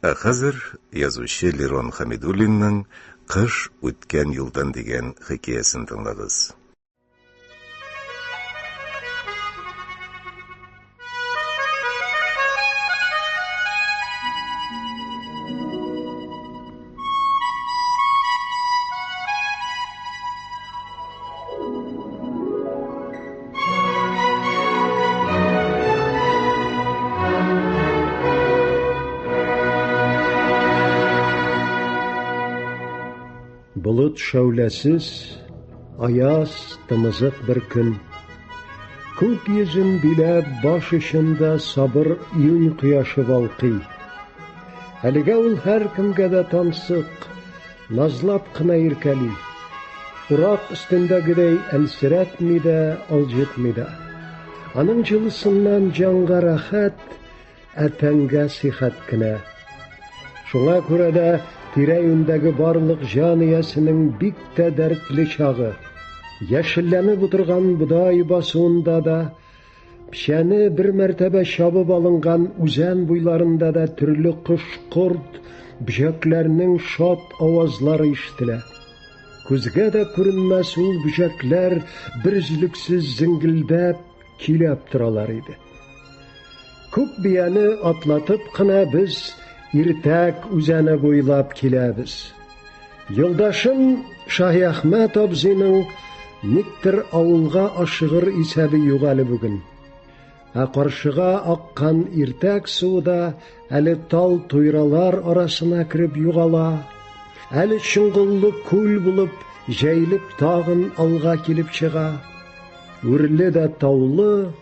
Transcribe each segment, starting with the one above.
Ә хәзер язучы Лерон Хәмидуллинның Кыш үткән юлдан дигән хикәясен тыңлагыз. Болыт шәүләсез, аяз, тымызык бер көн. Күк йөзен биләп, баш очында сабыр июнь кояшы балкый. Әлегә ул һәркемгә дә тансык, Назлап кына иркәли. Урак өстендәгедәй әлсерәтми дә, алҗытмый да. Аның җылысыннан җанга рәхәт, ә тәнгә сихәт кенә. Шуңа күрә дә тирә-юньдәге барлык җан иясенең бик тә дәртле чагы. Яшелләнеп утырган бодай басуында да, Печәне бер мәртәбә чабып алынган үзән буйларында да төрле кош-корт, бөҗәкләрнең шат авазлары ишетелә. Күзгә дә күренмәс ул бөҗәкләр берөзлексез зеңгелдәп, көйләп торалар иде. Күк бияне атлатып кына без Иртәк үзәне буйлап киләбез. Юлдашым Шаһиәхмәт абзыйның никтер авылга ашыгыр исәбе юк әле бүген. Ә каршыга аккан Иртәк суы да әле тал туйралар арасына кереп югала, әле чоңгыллы күл булып җәелеп тагын алга килеп чыга. Үрле дә таулы,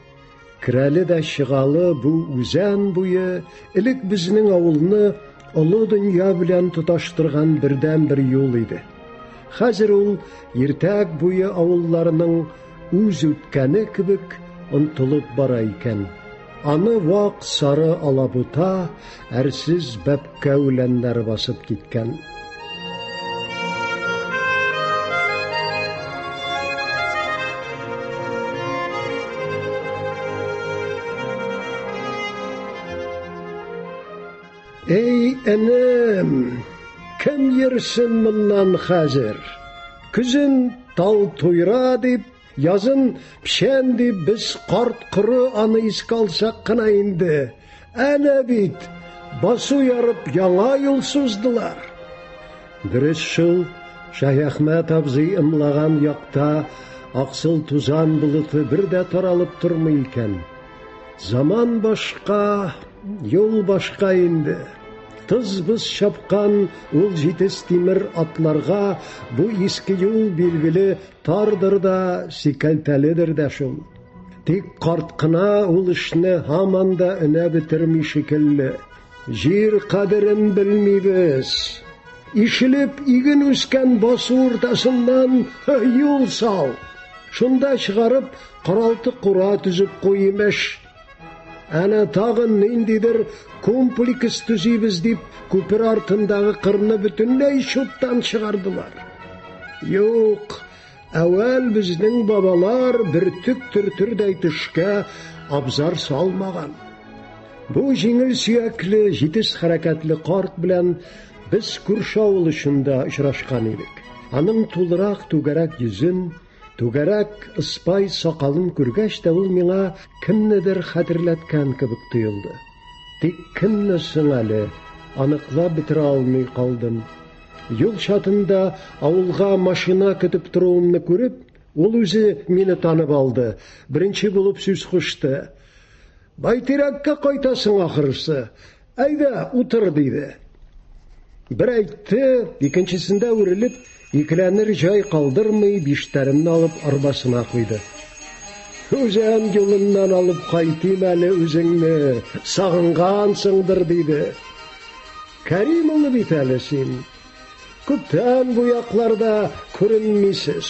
Керәле дә чыгалы бу үзән буе элек безнең авылны олы дөнья белән тоташтырган бердәнбер юл иде. Хәзер ул Иртәк буе авылларының үз үткәне кебек онтылып бара икән. Аны вак сары алабута, әрсез бәбкә үләннәре басып киткән. Эй, энем, кем йөрсен моннан хәзер? Көзен тал туйра дип, язын печән дип без карт-коры аны искә алсак кына инде. Әнә бит, басу ярып яңа юл суздылар. Дөрес шул, Шаһиәхмәт абзый ымлаган якта аксыл тузан болыты бер дә таралып тормый икән. Заман башка, юл башка инде. Тыз-быз чапкан ул җитез тимер атларга бу иске юл билгеле тардыр да, сикәлтәледер дә шул. Тик карт кына ул эшне һаман да өнәп бетерми шикелле. Җир кадерен белмибез. Ишелеп иген үскән басу уртасыннан юл сал. Шунда чыгарып каралты-кура төзеп куй имеш. Әнә тагын ниндидер комплекс төзибез дип күпер артындагы кырны бөтенләй чуттан чыгардылар. Юк, Әүвәл безнең бабалар бөртек төртердәй төшкә абзар салмаган. Бу җиңел сөякле, җитез хәрәкәтле карт белән без күрше авыл очында очрашкан идек. Аның тулырак түгәрәк йөзен, түгәрәк ыспай сакалын күргәч тә ул миңа кемнедер хәтерләткән кебек тоелды. Тик кемне соң әле, аныклап бетерә алмый калдым. Юл чатында авылга машина көтеп торуымны күреп, ул үзе мине танып алды. Беренче булып сүз кушты. Байтирәккә кайтасың ахрысы. Әйдә, утыр, диде. Бер әйтте, икенчесендә үрелеп, икеләнер җай калдырмый, биштәремне алып арбасына куйды. Үзән юлыннан алып кайтыйм әле үзеңне, сагынгансыңдыр, диде. Кәрим улы бит әле син. Күптән бу якларда күренмисез.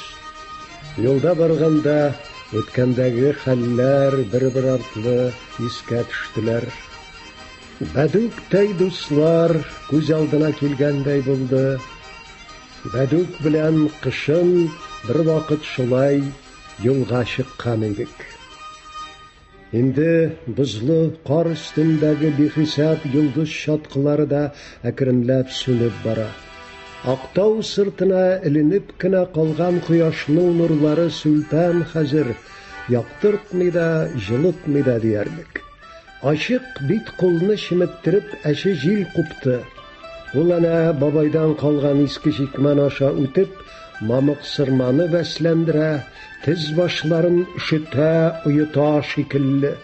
Юлда барганда үткәндәге хәлләр бер-бер артлы искә төштеләр. Бәдүктәй дуслар күз алдына килгәндәй булды. Бәдүк белән кышын бервакыт шулай юлга чыккан идек. Инде бозлы кар өстендәге бихисап йолдыз чаткылары да әкренләп сүнеп бара. Актау сыртына эленеп кенә калган кояшның нурлары сүлпән хәзер, яктыртмый да, җылытмый да диярлек. Ачык бит-кулны чеметтереп әче җил купты. Ул әнә бабайдан калган иске чикмән аша үтеп, мамык сырманы бәсләндерә, тез башларын өшетә, оета шикелле.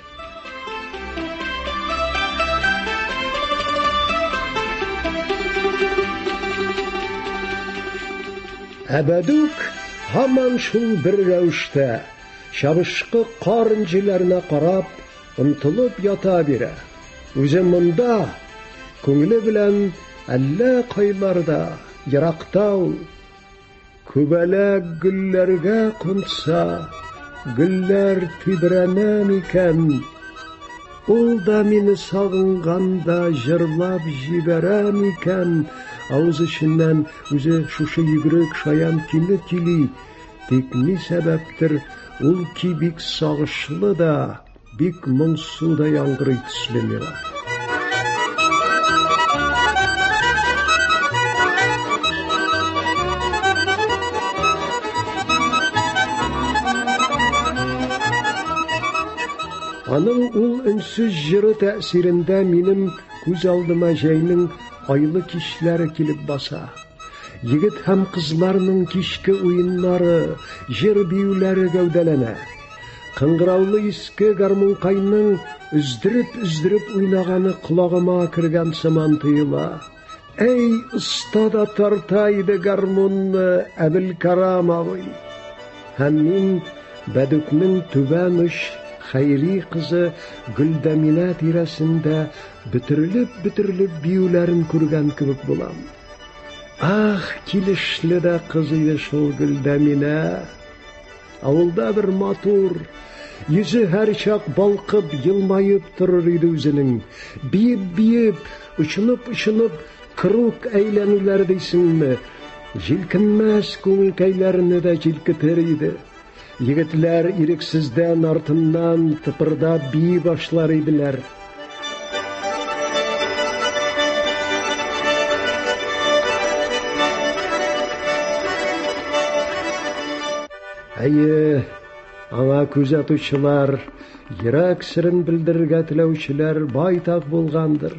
Ә Бәдүк һаман шул бер рәвештә, чабышкы кар энҗеләренә карап, омтылып ята бирә. Үзе монда, күңеле белән әллә кайларда, еракта ул. Күбәләк гөлләргә кунса, гөлләр тибрәнә микән? Ул да мине сагынганда җырлап җибәрә микән? Авыз эченнән үзе шушы йөгерек шаян көйне көйли. Тик ни сәбәптер ул көй бик сагышлы да, Бик моңсу да яңгырый төсле миңа. Аның ул өнсез җыры тәэсирендә минем күз алдыма җәйнең айлы кичләре килеп баса. Егет һәм кызларның кичке уеннары, җыр-биюләре гәүдәләнә. Кыңгыраулы иске гармункайның өздереп-өздереп уйнаганы колагыма кергән сыман тоела. Әй, оста да тарта иде гармунны Әбелкарам абый. Һәм мин Бәдүкнең түбән оч Хәйри кызы Гөлдәминә тирәсендә бөтерелеп-бөтерелеп биюләрен күргән кебек булам. Ах, килешле дә кыз иде шул Гөлдәминә! Авылда бер матур, йөзе һәрчак балкып, елмаеп торыр иде үзенең. Биеп-биеп, очынып-очынып, круг әйләнүләр дисеңме, җилкенмәс күңелкәйләрне дә җилкетер иде. Егетләр ирексездән артыннан тыпырдап бии башлар иделәр. Әйе, аңа күз атучылар, йөрәк серен белдерергә теләүчеләр байтак булгандыр.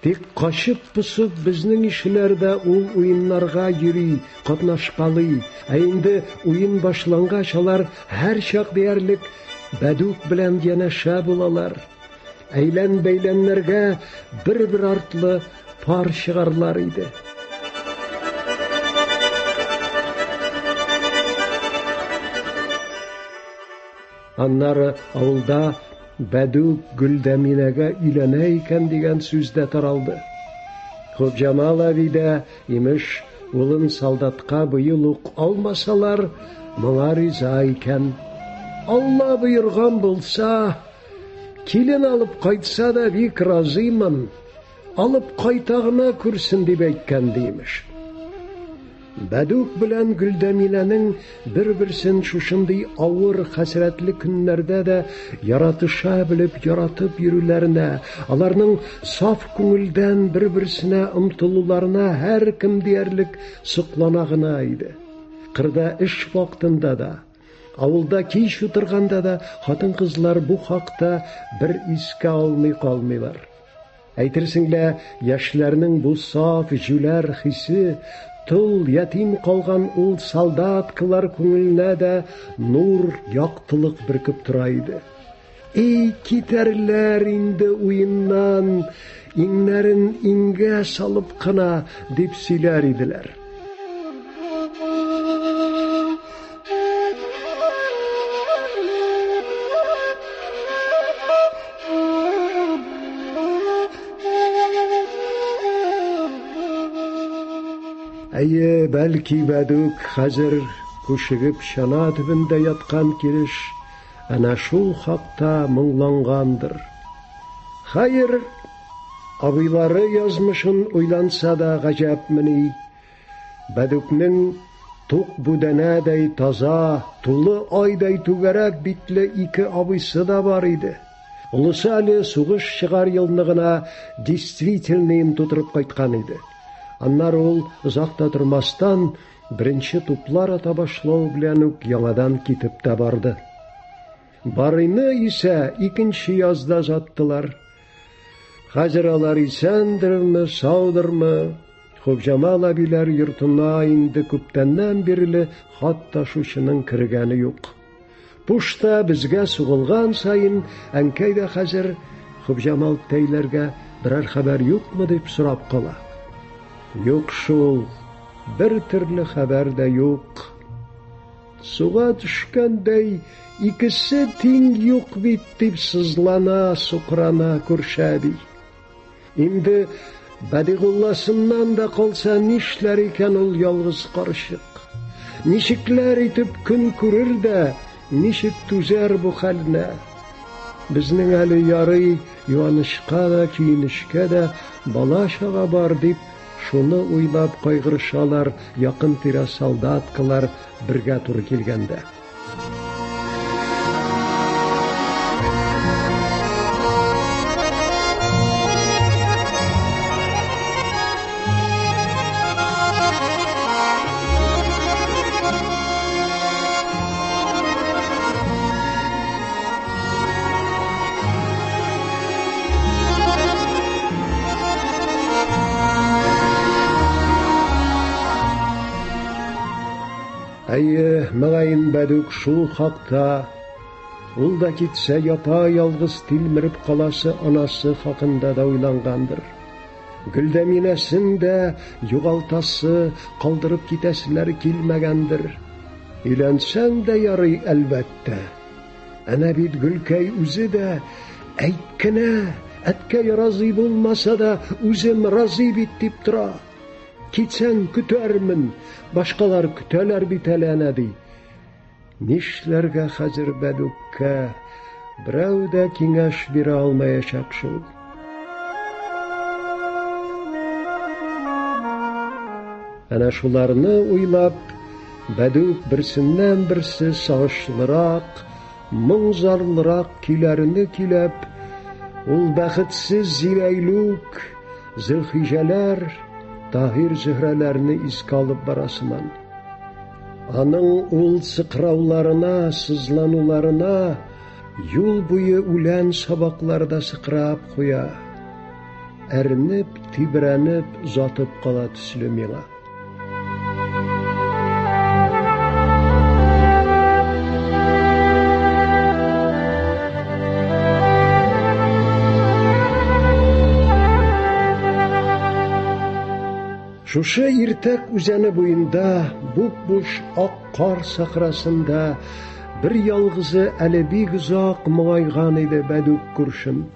Тик качып-посып безнең ишеләр дә ул уеннарга йөри, катнашкалый. Ә инде уен башлангач, алар һәрчак диярлек Бәдүк белән янәшә булалар. Әйлән-бәйләннәргә бер-бер артлы пар чыгарлар иде. Аннары авылда Бәдүк Гөлдәминәгә өйләнә икән дигән сүз дә таралды. Хупҗамал әби дә, имеш, улын солдатка быел ук алмасалар, моңа риза икән. Алла боерган булса, килен алып кайтса да бик разыймын. Алып кайта гына күрсен дип әйткән ди, имеш. Бәдүк белән Гөлдәмиләнең бер-берсен шушындый авыр, хәсрәтле көннәрдә дә яратыша белеп яратып йөрүләренә, аларның саф күңелдән бер-берсенә омтылуларына һәркем диярлек соклана гына иде. Кырда эш вакытында да, авылда кич утырганда да хатын-кызлар бу хакта бер искә алмый калмыйлар. Әйтерсең лә, яшьләрнең бу саф, җүләр хисе тол, ятим калган ул солдаткалар күңеленә дә нур, яктылык бөркеп тора иде. Эй, китәрләр инде уеннан, иңнәрен иңгә салып кына, дип сөйләр иделәр. Әйе, бәлки Бәдүк хәзер күшегеп чана төбендә яткан килеш әнә шул хакта моңлангандыр. Хәер, абыйлары язмышын уйланса да гаҗәпмени? Бәдүкнең Тук бүдәнәдәй таза, тулы айдай түгәрәк битле ике абыйсы да бар иде. Олысы әле сугыш чыгар елны гына действительныйын тутырып кайткан иде. Аннары ул озак та тормастан, беренче туплар ата башлау белән үк яңадан китеп тә барды. Барыйны исә икенче язда озаттылар. Хәзер алар исәндерме, саудырмы? Хупҗамал әбиләр йортына инде күптәннән бирле хат ташучының кергәне юк. Пушта безгә сугылган саен әнкәй дә хәзер Хупҗамал тәйләргә берәр хәбәр юкмы дип сорап кала. Юк шул, бер төрле хәбәр дә юк. Суга төшкәндәй икесе тиң юк бит дип сызлана, сукрана күрше әби. Инде Бәдигулласыннан да калса нишләр икән ул ялгыз карчык? Ничекләр итеп көн күрер дә, ничек түзәр бу хәленә? Безнең әле ярый юанычка да, көенечкә дә бала-чага бар дип, шуны уйлап кайгырышалар якын-тирә солдаткалар бергә туры килгәндә. Әйе, мөгаен Бәдүк шул хакта, ул да китсә япа-ялгыз тилмереп каласы анасы хакында да уйлангандыр. Гөлдәминәсен дә югалтасы, калдырып китәселәре килмәгәндер. Өйләнсәң дә ярый, әлбәттә. Әнә бит Гөлкәй үзе дә әйт кенә, әткәй разый булмаса да, үзем разый бит дип тора. Китсәң көтәрмен, башкалар көтәләр бит әле әнә ди. Нишләргә хәзер Бәдүккә? Берәү дә киңәш бирә алмаячак шул. Әнә шуларны уйлап, Бәдүк берсеннән-берсе сагышлырак, моң-зарлырак көйләрне көйләп, ул бәхетсез Зиләйлүк, Зөлхиҗәләр, Таһир-Зөһрәләрне искә алып бара сыман. Аның ул сыкрауларына, сызлануларына юл буе үлән сабаклары да сыкрап куя. Әрнеп, тибрәнеп, озатып кала төсле миңа. Шушы Иртәк үзәне буенда, буп-буш ак кар сахрасында бер ялгызы әле бик озак моңайган иде Бәдүк күршем.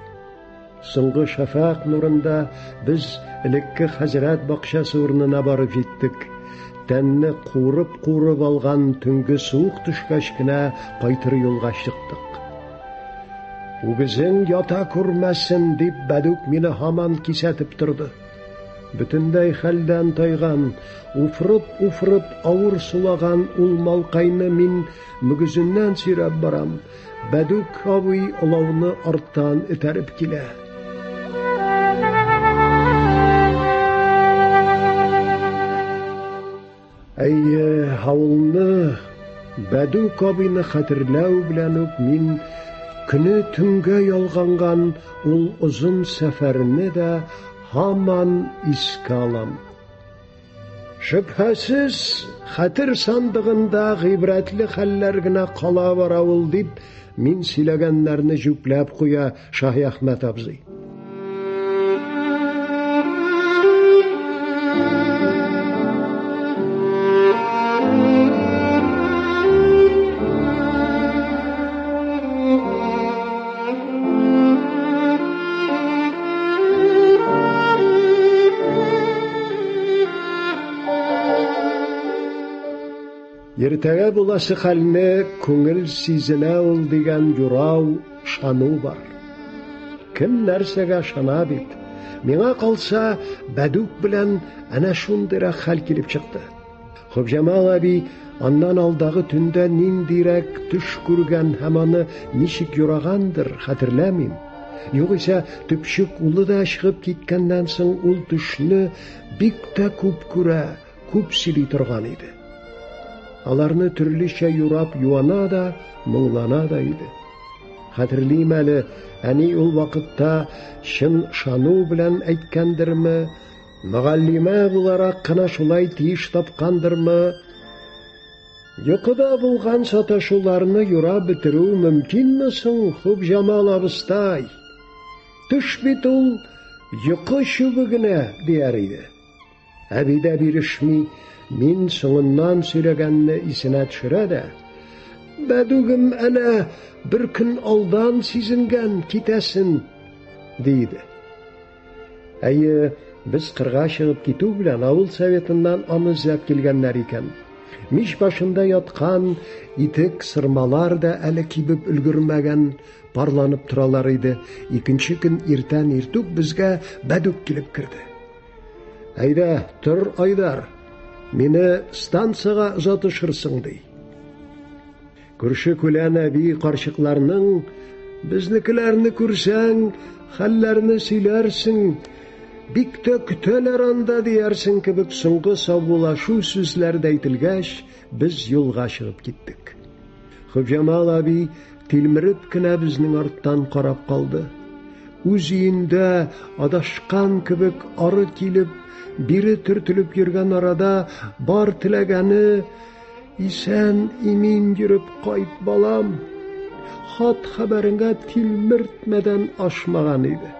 Соңгы шәфәкъ нурында без элекке хәзрәт бакчасы урынына барып җиттек. Тәнне куырып-куырып алган төнге суык төшкәч кенә кайтыр юлга чыктык. Үгезең ята күрмәсен, дип Бәдүк мине һаман кисәтеп торды. Бөтенләй хәлдән тайган, уфрып-уфрып авыр сулаган ул малкайны мин мөгезеннән сөйрәп барам. Бәдүк абый олауны арттан этәреп килә. Әйе, авылны, Бәдүк абыйны хәтерләү белән үк мин көне төнгә ялганган ул озын сәфәрне дә һаман искә алам. Шөбһәсез, хәтер сандыгында гыйбрәтле хәлләр генә кала бара ул, дип, мин сөйләгәннәрне җүпләп куя Шаһиәхмәт абзый. Иртәгә буласы хәлне күңел сизенә ул дигән юрау, ышану бар. Кем нәрсәгә ышана бит. Миңа калса, Бәдүк белән әнә шундыйрак хәл килеп чыкты. Хупҗамал әби аннан алдагы төндә ниндирәк төш күргән һәм аны ничек юрагандыр, хәтерләмим. Югыйсә, төпчек улы да чыгып киткәннән соң ул төшне бик тә күп күрә, күп сөйли торган иде. Аларны төрлечә юрап юана да, моңлана да иде. Хәтерлим әле, әни ул вакытта чын ышану белән әйткәндерме, мөгаллимә буларак кына шулай тиеш тапкандырмы, Йокыда булган саташуларны юрап бетерү мөмкинме соң, Хупҗамал абыстай? Төш бит ул йокы чүбе генә, дияр иде. Әби дә бирешми, мин соңыннан сөйләгәнне исенә төшерә дә, Бәдүгем әнә бер көн алдан сизенгән китәсен, ди иде. Әйе, без кырга чыгып китү белән авыл советыннан аны эзләп килгәннәр икән. Мич башында яткан итек сырмалар да әле кибеп өлгермәгән, парланып торалар иде. Икенче көн иртән иртүк безгә Бәдүк килеп керде. Әйдә, тор, Айдар, мине станцага озатышырсың, ди. Күрше күлән әби карчыкларның безнекеләрне күрсәң, хәлләрне сөйләрсең, бик тә көтәләр анда диярсең кебек соңгы саубуллашу сүзләре дә әйтелгәч, без юлга чыгып киттек. Хөбҗамал әби тилмереп кенә безнең арттан карап калды. Үз өендә адашкан кебек ары килеп, бире төртелеп йөргән арада бар теләгәне исән имин йөреп кайт, балам. Хат хәбәреңә тилмертмәдән ашмаган иде.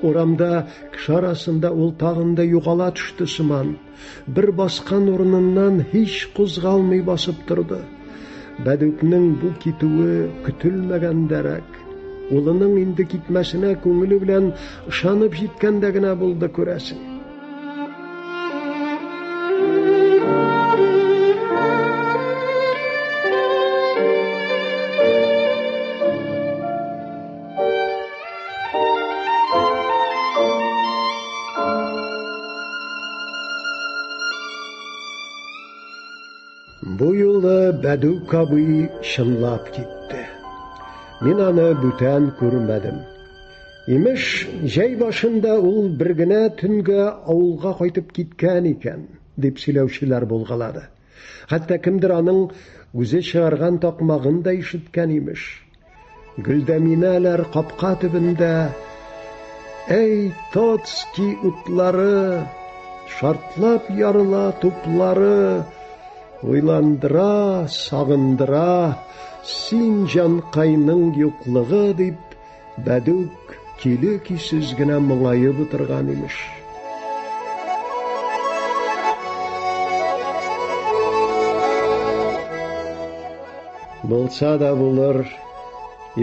Урамда кеше арасында ул тагын да югала төште сыман. Бер баскан урыныннан һич кузгалмый басып торды. Бәдүкнең бу китүе көтелмәгәндәрәк, улының инде китмәсенә күңеле белән ышанып җиткәндә генә булды, күрәсең. Бу юлы Бәдүк абый чынлап китте. Мин аны бүтән күрмәдем. Имеш, җәй башында ул бер генә төнгә авылга кайтып киткән икән, дип сөйләүчеләр булгалады. Хәтта кемдер аның үзе чыгарган такмагын да ишеткән, имеш. Гөлдәминәләр капка төбендә Әй, Тоцкий утлары, шартлап ярыла туплары, Уйландыра, сагындыра, син җанкайның юклыгы, дип, Бәдүк көйле-көйсез генә моңаеп утырган, имеш. Булса да булыр,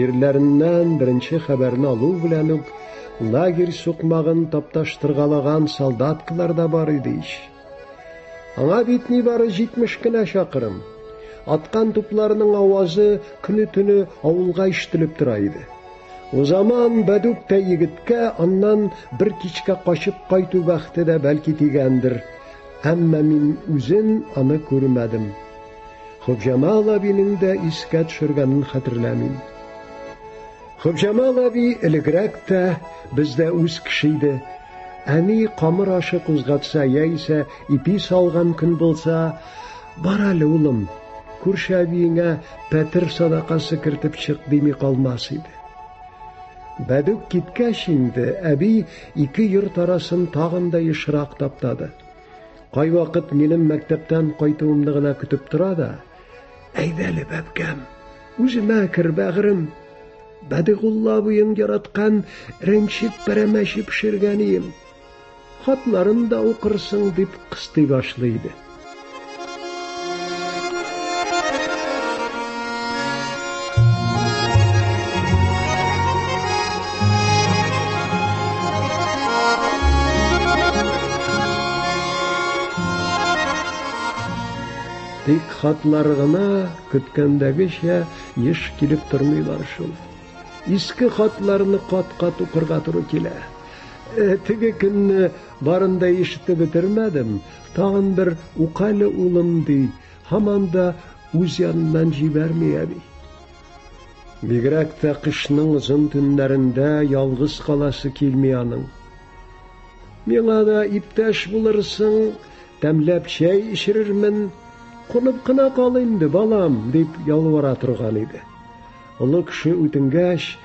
ирләреннән беренче хәбәрне алу белән үк лагерь сукмагын тапташтыргалаган солдаткалар да бар иде ич. Аңа бит нибары 70 кенә чакрым. Аткан тупларның авазы көне-төне авылга ишетелеп тора иде. Узаман Бәдүк тә егеткә аннан бер кичкә качып кайту бәхте дә бәлки тигәндер. Әмма мин үзен аны күрмәдем. Хөбҗамал әбинең дә искә төшергәнен хәтерләмим. Хөбҗамал әби элегрәк тә бездә үз кеше иде. Әни камыр ашы кузгатса яисә ипи салган көн булса, бар әле, улым, күрше әбиеңә пәтер садакасы кертеп чык дими калмас иде. Бәдүк киткәч инде, әби ике йорт арасын тагын да ешрак таптады. Кайвакыт минем мәктәптән кайтуымны гына көтеп тора да, Әйдә әле, бәбкәм, үземә кер, бәгырем. Бәдигулла абыең яраткан рәнчек пәрәмәче пешергән ием. Хатларын да укырсың, дип кыстый башлый иде. Тик хатлар гына көткәндәгечә еш килеп тормыйлар шул. Иске хатларны кат-кат укырга туры килә. Теге көнне барын да ишетеп бетермәдем. Тагын бер укале, улым, ди. Һаман да үз яныннан җибәрми әби. Бигрәк тә кышның озын төннәрендә ялгыз каласы килми аның. Миңа да иптәш булырсың, тәмләп чәй эчерермен, кунып кына кал инде, балам, дип ялвара торган иде. Олы кеше үтенгәч,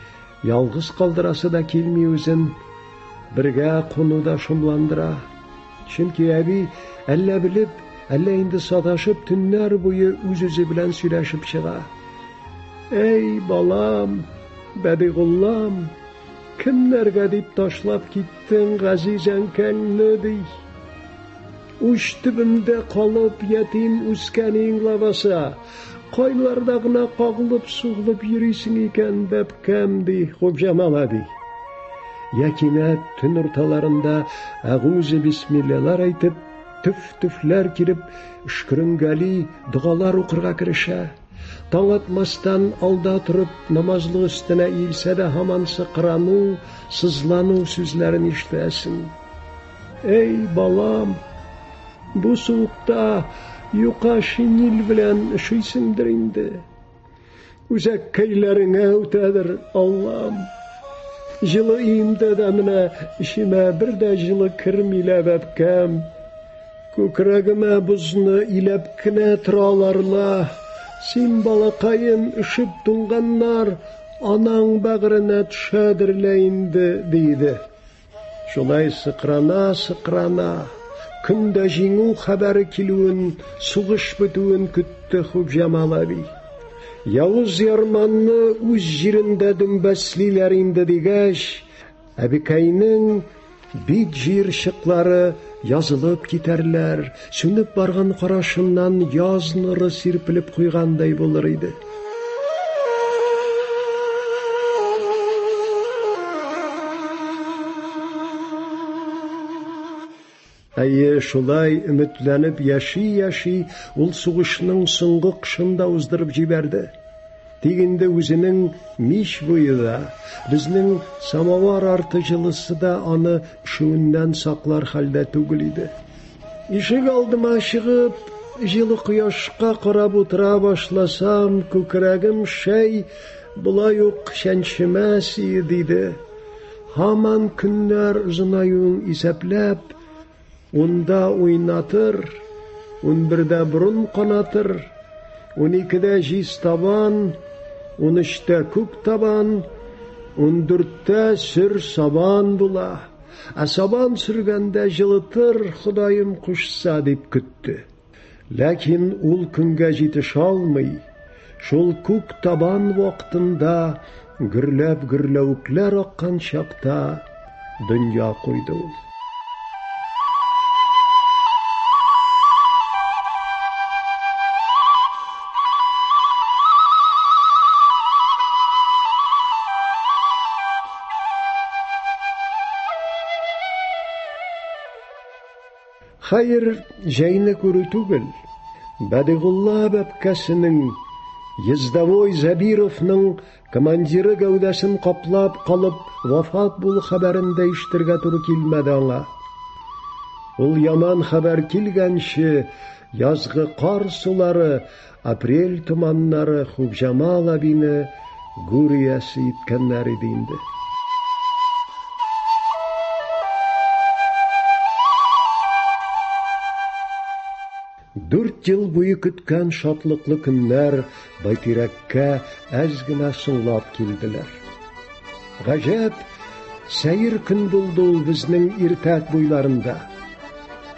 ялгыз калдырасы да килми үзен, бергә куну да шомландыра. Чөнки әби әллә белеп, әллә инде саташып төннәр буе үз-үзе белән сөйләшеп чыга. Әй, балам, Бәдигуллам, кемнәргә дип ташлап киттең газиз әнкәңне, ди. Уч төбемдә калып ятим үскәнең лабаса, кайларда гына кагылып-сугылып йөрисең икән, бәбкәм, ди Хупҗамал әби. Я кинәт төн урталарында әгузе бисмиллалар әйтеп, төф-төфләр килеп, өшкеренгәли, догалар укырга керешә. Таң атмастан алда торып, намазлык өстенә иелсә дә һаман сыкрану, сызлану сүзләрен ишетәсең. Эй, балам, бу суыкта юка шинель белән өшисеңдер инде. Үзәккәйләреңә үтәдер, Аллам. Җылы өемдә дә менә эчемә бер дә җылы керми лә, бәбкәм. Күкрәгемә бозны иләп кенә торалар ла. Син, балакаем, өшеп туңганнар, анаң бәгыренә төшәдер лә инде, диде. Шулай сыкрана-сыкрана, көн дә җиңү хәбәре килүен, сугыш бетүен көтте Хупҗамал әби. Явыз Ярманны үз җирендә дөмбәслиләр инде дигәч, Әбекәйнең бит җыерчыклары язылып китәрләр, сүнеп барган карашыннан яз нуры сирпелеп куйгандай булыр иде. Әйе, шулай өметләнеп яши-яши, ул сугышның соңгы кышын да уздырып җибәрде. Тик инде үзенең мич буе да, безнең самовар арты җылысы да аны өшүеннән саклар хәлдә түгел иде. Ишек алдыма чыгып, җылы кояшка карап утыра башласам, күкрәгем шәй, болай ук чәнчемәс иде, диде. Һаман көннәр озынаюын исәпләп, унда уйнатыр, унбердә борын канатыр, уникедә җиз табан, унөчтә күк табан, ундүрттә сөр сабан була. Ә сабан сөргәндә җылытыр, Ходаем кушса, дип көтте. Ләкин ул көнгә җитешә алмый, шул күк табан вакытында гөрләп гөрләвекләр аккан чакта дөнья куйды ул. Хәер, җәйне күрү түгел, Бәдигулла бәбкәсенең, ездовой Зәбировның командиры гәүдәсен каплап калып вафат булу хәбәрен дә ишетергә туры килмәде аңа. Ул яман хәбәр килгәнче, язгы кар сулары, апрель томаннары Хупҗамал әбине гүр иясе иткәннәр иде инде. Дүрт ел буе көткән шатлыклы көннәр Байтирәккә әз генә соңлап килделәр. Гаҗәп, сәер көн булды ул безнең Иртәк буйларында.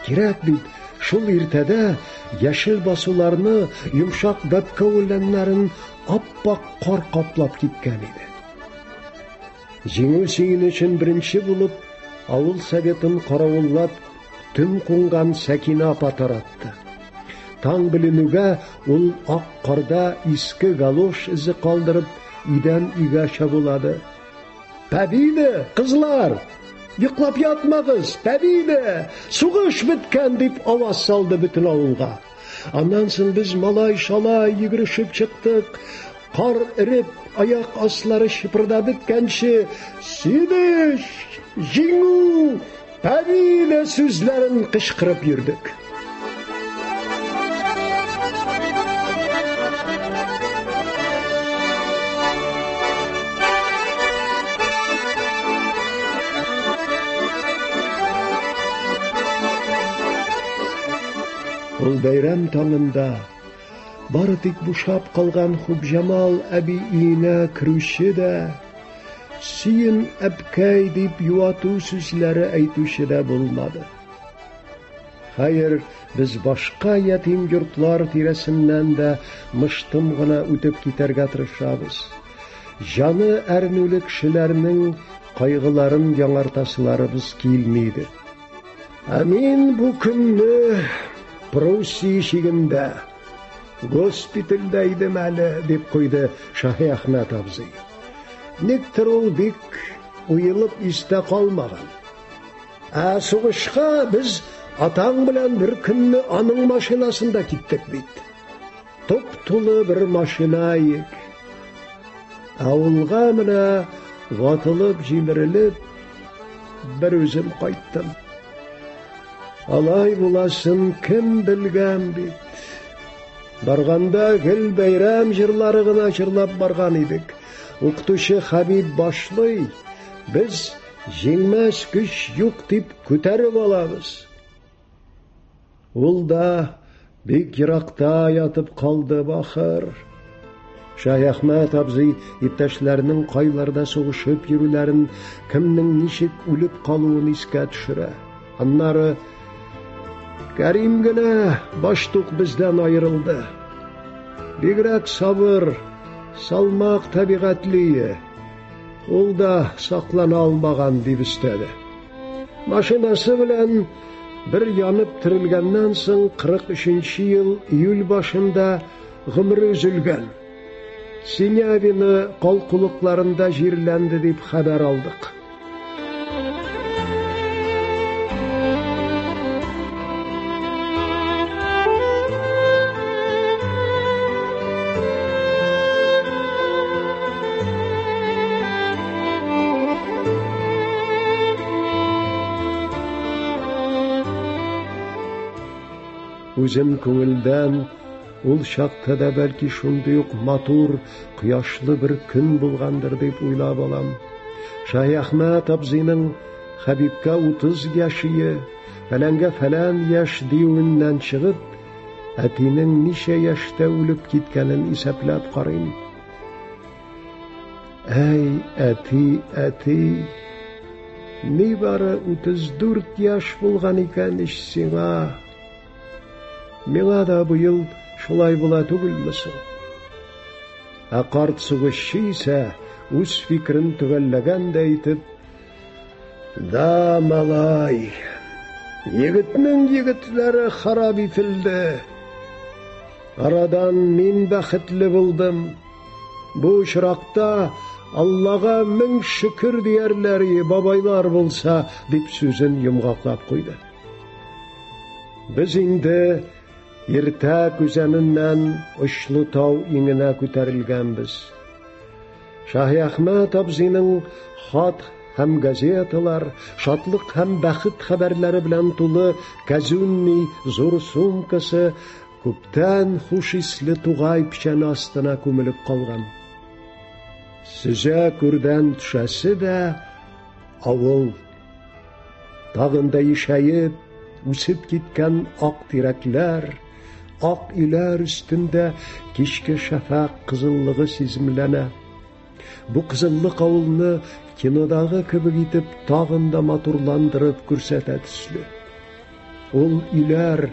Кирәк бит, шул иртәдә яшел басуларны, йомшак бәбкә үләннәрен ап-ак кар каплап киткән иде. Җиңү сөенечен беренче булып, авыл советын каравыллап, төн кунган Сәкинә апа таратты. Таң беленүгә ул ак карда иске галош эзе калдырып, өйдән өйгә чабулады. Победа, кызлар! Йоклап ятмагыз, победа! Сугыш беткән дип аваз салды бөтен авылга. Аннан соң без малай-шалай йөгерешеп чыктык. Кар эреп, аяк аслары чыпырдап беткәнче, Сидеш! Җиңү! Победа сүзләрен кычкырып йөрдек. Ул бәйрәм таңында бары тик бушап калган Хупҗамал әби өенә керүче дә, Сөен, әбкәй дип юату сүзләре әйтүче дә булмады. Хәер, без башка ятим йортлар тирәсеннән дә мыштым гына үтеп китәргә тырышабыз. Җаны әрнүле кешеләрнең кайгыларын яңартасыларыбыз килми иде. Ә мин бу көнне Пруссия чигендә, госпитальдә идем әле, дип куйды Шаһиәхмәт абзый. Никтер ул бик уелып истә калмаган. Ә сугышка без атаң белән бер көнне аның машинасында киттек бит. Туп-тулы бер машина ик. Авылга менә ватылып, җимерелеп, бер үзем кайттым. Алай буласын кем белгән бит. Барганда гел бәйрәм җырлары гына җырлап барган идек. Укытучы Хәбиб башлый, без җиңмәс көч юк дип күтәреп алабыз. Ул да бик еракта ятып калды бахыр. Шәяхмәт абзый иптәшләренең кайларда сугышып йөрүләрен, кемнең ничек үлеп калуын искә төшерә. Аннары Кәрим генә баштук бездән аерылды. Бигрәк сабыр, салмак табигатьле. Ул да саклана алмаган, дип өстәде. Машинасы белән бер янып терелгәннән соң 43 ел июль башында гомере өзелгән. Синявина калкулыкларында җирләнде дип хәбәр алдык. Үзем күңелдән ул чакта да бәлки шундый ук матур, кояшлы бер көн булгандыр дип уйлап алам. Шаһиәхмәт абзыйның Хәбибкә 30 яшие, фәләнгә фәлән яшь диюеннән чыгып, әтинең ничә яшьтә үлеп киткәнен исәпләп карыйм. Әй, әти, әти, нибары 34 яшь булган икән ич сиңа. Миңа да быел шулай була түгелме соң? Ә карт сугышчы исә үз фикерен төгәлләгәндәй итеп, «Да, малай, егетнең егетләре харап ителде. Арадан мин бәхетле булдым. Бу очракта Аллага мең шөкер диярләр, бабайлар булса», дип сүзен йомгаклап куйды. Без инде Иртәк үзәненнән очлы тау иңенә күтәрелгәнбез. Шаһиәхмәт абзыйның хат һәм газеталар, шатлык һәм бәхет хәбәрләре белән тулы казюнный зур сумкасы күптән хуш исле тугай печәне астына күмелеп калган. Сөзә күрдән төшәсе дә авыл. Тагын да ишәеп, үсеп киткән ак тирәкләр, ак өйләр өстендә кичке шәфәкъ кызыллыгы сиземләнә. Бу кызыллык авылны кинодагы кебек итеп тагын да матурландырып күрсәтә төсле. Ул өйләр,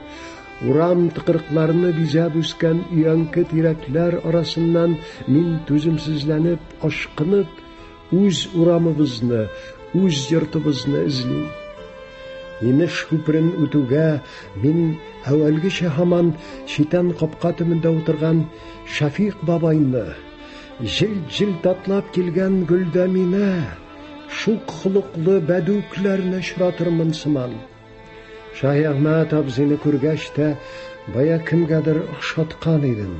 урам тыкрыкларны бизәп үскән өянке тирәкләр арасыннан мин түземсезләнеп, ашкынып, Үз урамыбызны, үз йортыбызны эзлим. Инеш күперен үтүгә мин әүвәлгечә һаман читән капка төбендә утырган Шәфикъ бабайны, җелт-җелт атлап килгән Гөлдәминә, шук холыклы Бәдүкләрне очратырмын сыман. Шаһиәхмәт абзыйны күргәч тә, бая кемгәдер охшаткан идем.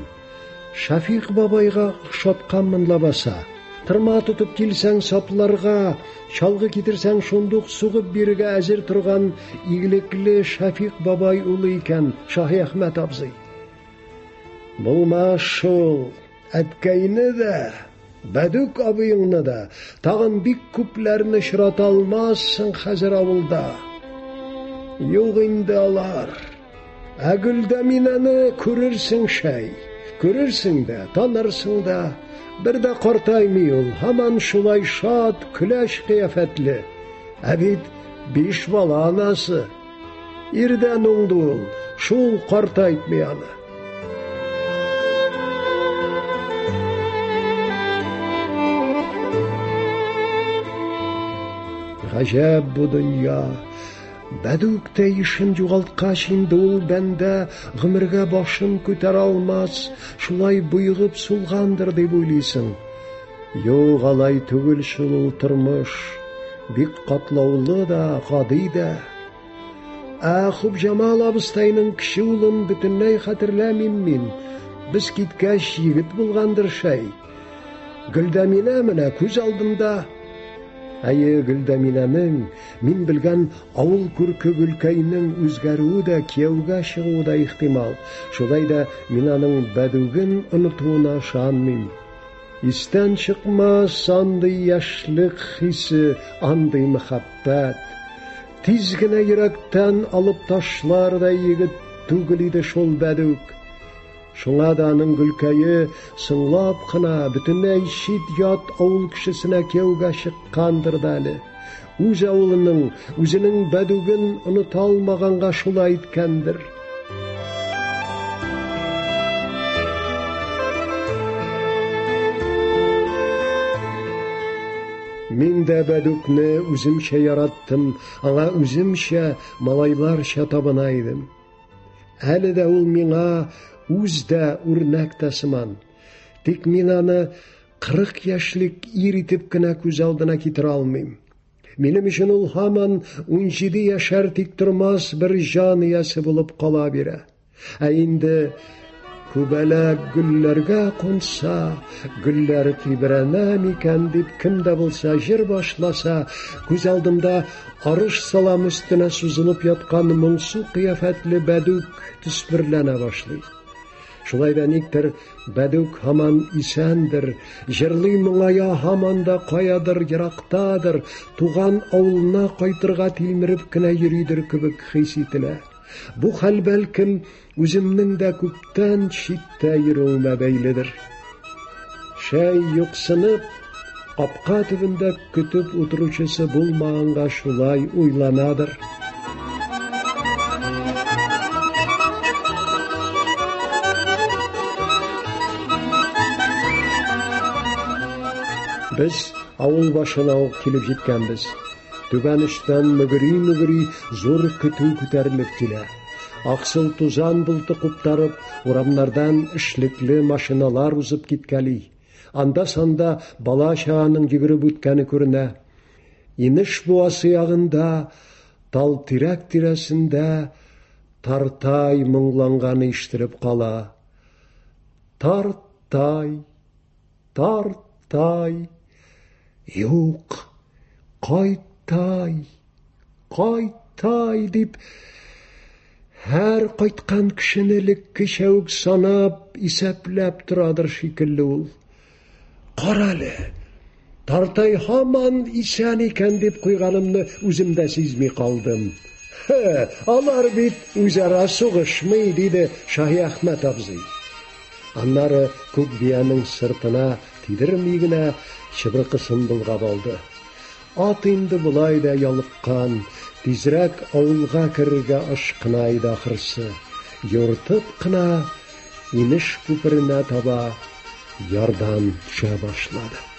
Шәфикъ бабайга охшатканмын лабаса. Тырма тотып килсәң сапларга, чалгы китерсәң шундук сугып бирергә әзер торган игелекле Шәфикъ бабай улы икән Шаһиәхмәт абзый. Булмас шул, әткәйне дә, Бәдүк абыеңны да, тагын бик күпләрне очрата алмассың хәзер авылда. Юк инде алар. Ә Гөлдәминәне күрерсең шәй. Күрерсең дә, танырсың да. Бер дә картаймый ул, һаман шулай шат, көләч кыяфәтле. Ә бит биш бала анасы. Ирдән уңды ул, шул картайтмый аны. Гаҗәп бу дөнья. Бәдүк тә ишен югалткач, инде ул бәндә гомергә башын күтәрә алмас, шулай боегып сулгандыр дип уйлыйсың. Юк, алай түгел шул ул тормыш. Бик катлаулы да, гади дә. Ә Хупҗамал абыстайның кече улын бөтенләй хәтерләмим мин. Без киткәч, егет булгандыр шәй. Гөлдәминә менә күз алдында. Әйе, Гөлдәминәнең, мин белгән авыл күрке Гөлкәйнең үзгәрүе дә, кияүгә чыгуы да ихтимал. Шулай да мин аның Бәдүген онытуына ышанмыйм. Истән чыкмас андый яшьлек хисе, андый мәхәббәт. Тиз генә йөрәктән алып ташлардай егет түгел иде шул Бәдүк. Шуңа да аның Гөлкәе соңлап кына бөтенләй чит-ят авыл кешесенә кияүгә чыккандыр да әле. Үз авылының, үзенең Бәдүген оныта алмаганга шулай иткәндер. Мин дә Бәдүкне үземчә яраттым, аңа үземчә, малайларча табына идем. Әле дә ул миңа үз дә, үрнәк тә сыман. Тик мин аны 40 яшьлек ир итеп кенә күз алдына китерә алмыйм. Минем өчен ул һаман 17 яшәр тик тормас бер җан иясе булып кала бирә. Ә инде күбәләк гөлләргә кунса, гөлләр тибрәнә микән дип кем дә булса җыр башласа, күз алдымда арыш салам өстенә сузылып яткан моңсу кыяфәтле Бәдүк төсмерләнә башлый. Шулай да никтер Бәдүк һаман исәндер, җырлый моңая һаман да каядыр ерактадыр, туган авылына кайтырга тилмереп кенә йөридер кебек хис ителә. Бу хәл бәлкем үземнең дә күптән читтә йөрүемә бәйледер. Шәй юксынып, капка төбендә көтеп утыручысы булмаганга шулай уйланадыр. Без авыл башына ук килеп җиткәнбез. Түбән очтан мөгри-мөгри зур көтү күтәрелеп килә. Аксыл тузан болты куптарып, урамнардан эшлекле машиналар узып киткәли. Анда-санда бала-чаганың йөгереп үткәне күренә. Инеш буасы ягында, тал-тирәк тирәсендә Тартай моңланганы ишетелеп кала. Тартай, Тартай, юк, кайтай, кайтай дип, һәр кайткан кешене элеккечә үк санап, исәпләп торадыр шикелле ул. Карале, Тартай һаман исән икән дип куйганымны үзем дә сизми калдым. Хе, алар бит үзара сугышмый, диде Шаһиәхмәт абзый. Аннары күк биянең сыртына тидерми генә чыбыркысын болгап алды. Ат инде болай да ялыккан, тизрәк авылга керергә ашкына иде ахрысы. Юртып кына инеш күперенә таба ярдан төшә башлады.